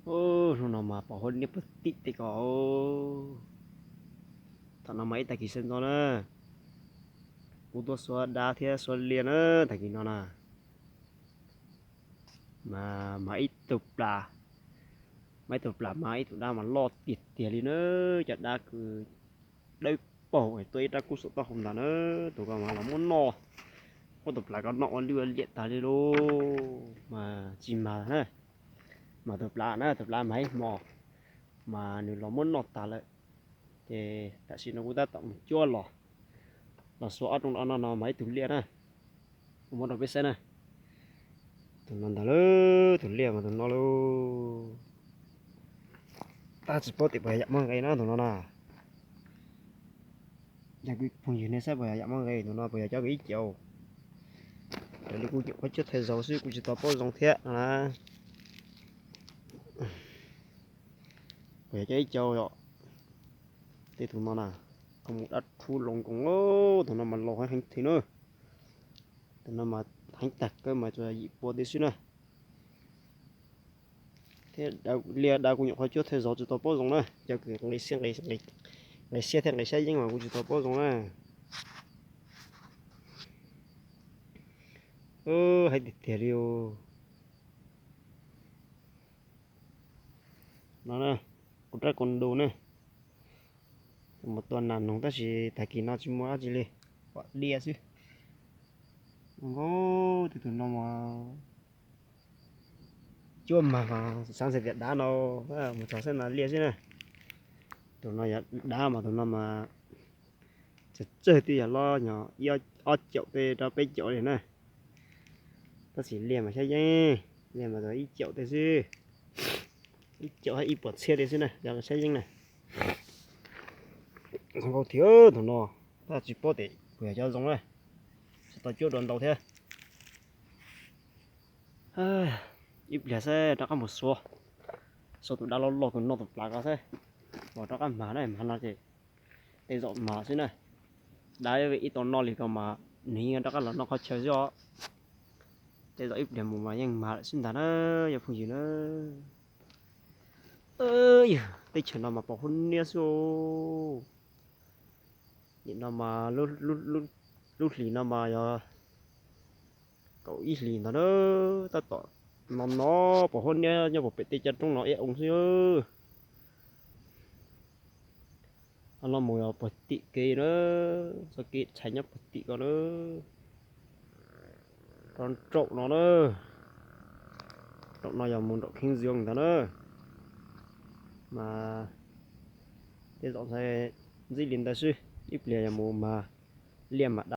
Ub, hnub no mas pom huab niab puag tim tej ko. Thaum no mas ib tag kis sawv ntxov na, kuv tuaj xuas dab thiab xuas liaj na, tag kis no na. Mas, mas ib tug plas, mas ib tug plas mas ib tug dab mas loj tiag tiag li na, cov dab kws dawb paug tuaj ib rab kub saum taub hau ntag na, tus ko mas los muab noj, muab tus plas ko noj ua lwj ua liam tas li lauj, mas tsis mag na, mas tus plas na, tus plas mag ib hmo, mas nws los muab noj tas lawm, ces tam sim no kuv tab tom mus cuab los, los xuas ob rooj no no mas ib tug liaj na, kuv muab rau peb saib na, tus no ntag lauj, tus liaj mas tus no lauj, tab tsis paub tias puas yog yam muaj nqe na tus no na. Yog kuv phooj ywg nej saib puas yog yam muaj nqe tus no puas yog cov kws ib caus, raws li kuv nyuam qhuav cuab thawj zaug xwb kuv tsis tau paub zoo thiab no na. Puas yog cov ib caus yom, tej tus no na, koj mus dab rhuv loos nkoos, tus no mas laus heev heev thiab na, tus no mas heev tag kawg mas tsuas yim pua tej xwb na. Thiab liaj dab kuv nyuam qhuav cuab thawj zaug tsis tau paub zoo na, cov kws nqe siab, nqe siab thiab nqe xyab yeeb mas kuv tsis tau paub zoo na. Heev tiag tiag li. No, kuv rab kaus ntuj na, mus tua nas noog tab sis tag kis no tsis muaj dab tsi li, pom liaj xwb. Nkauj, tej tus no mas cuab mag mas xav tias dav no, mus txog xwb mas liaj xwb na. Tus no yog dab mas tus no mas tsawg tsawg twb yog los yog ib ob caum tej rau peb caum li na. Tab sis liaj mas xyab yeeb, liaj mas ib caum tej xwb, ib caum hab ib puas txhiab tej xwb na, yog xyab yeeb na. Zoo nkauj thiab tus no, tab tsis paub tias puas yog cov zoo na, tsis tau cuab dua ntau thiab. Ib pliag saib rov qab mus xuas, xuas tus dab loj loj tus no tus plas ko saib, mus rov qab mag na, mag no ces tej zaum mag xwb na. Dab ib tau noj li ko mas nws yeej rov qab los noj qhov chaw xwb os. Tej zaum ib pliag mus mas yeej mag lawm xwb ntag na, yog phooj ywg na. Yog teb chaws no mas pom huab niab xwb. Nim no mas lub hlis no mas yog kaum ib hlis ntag na, tab tom no no pom huab niab nyob puag pem tej cov roob no ib oo xwb. Los mus yog puag tim kev na, txoj kev tshais nyob puag tim ko na. Rau nraum no na, nraum no yog mus nraum Kheeb Zoo ntag na. Mas tej zaum ntxhib li ntawd xwb, ib pliag yog mus mas liaj mas